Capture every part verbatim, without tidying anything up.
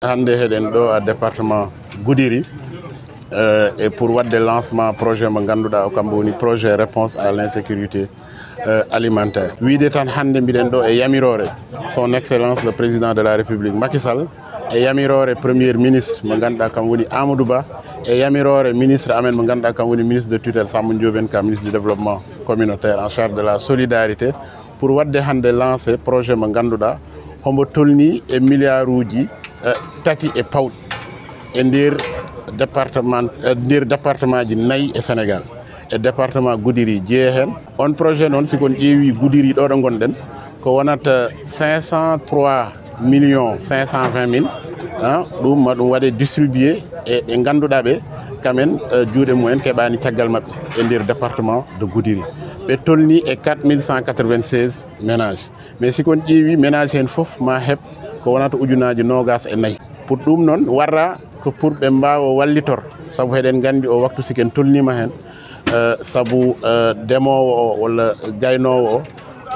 Hannde heɗen ɗo à département Goudiri, euh, et pour waɗde lancement projet mo ngannduɗaa o, kambo woni projet réponse à l'insécurité, euh, alimentaire. Wiide tan hannde mbiɗen ɗo e yamiroore son excellence le président de la république Macky Sall, e yamiroore premier ministre mo ngannduɗaa kam woni Amadou Ba, e yamiroore ministre amen mo ngannduɗaa kam woni ministre de tutelle Samba Ndiobène Ka, ministre du développement communautaire en charge de la solidarité, pour waɗde hannde lancé projet mo ngannduɗaa hombo tolni e milliards uji, eh, tati e pawɗi e nder département, eh, nder département ji nayi e Sénégal, e département Goudiri jeeya heen. On projet noon, si kon ƴeewi Goudiri ɗo ɗo ngonɗen, ko wonata cinq cent trois millions cinq cent vingt mille, ah, ɗum ma ɗum waɗe distribué e ɓe ngannduɗaa ɓe, kamen, eh, juuɗe mumen keɓaani caggal maɓɓe e nder département de Goudiri. Ɓe tolni e quatre mille cent quatre-vingt-seize ménages. Mais si kon ƴeewi ménage heen fof ma heɓ ko wonata ujunaaji noogas e nayi. Pour ɗum noon warra ko pour ɓe mbaawa wallitor, sabu heɗen nganndi o waktu si ken tolniima heen, eh, sabu, eh, demoowo o walla gaynoowo o,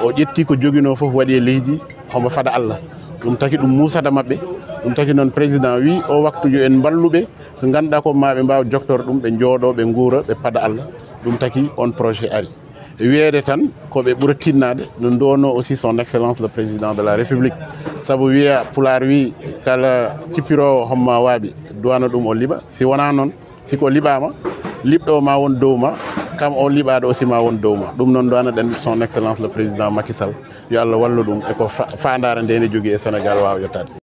o ƴetti ko joginoo fof waɗi e leydi, hombo fada Allah. Ɗum taki ɗum muusata maɓɓe, ɗum taki noon président wi o waktu yo en mballu ɓe, ko ngannduɗaa ko ma ɓe mbaawa joktor ɗum, ɓe njooɗo, ɓe nguura, ɓe pada Allah. Ɗum taki on projet ari. Wiyeede tan ko ɓe ɓura tinnaade no ndono aussi son excellence le président de la république, sabu wiya pulaar wi kala cippirowo homma waaɓi duwana ɗum o liɓa. Si wona noon, si ko liɓama, liɓɗo ma won dow ma, kam o liɓaɗo aussi ma won dow ma. Ɗum noon duwana ɗen son excellence le président Macky Sall, yo Allah wallu ɗum e ko fa- fandare nde ne jogui e Sénégal wawa yettade.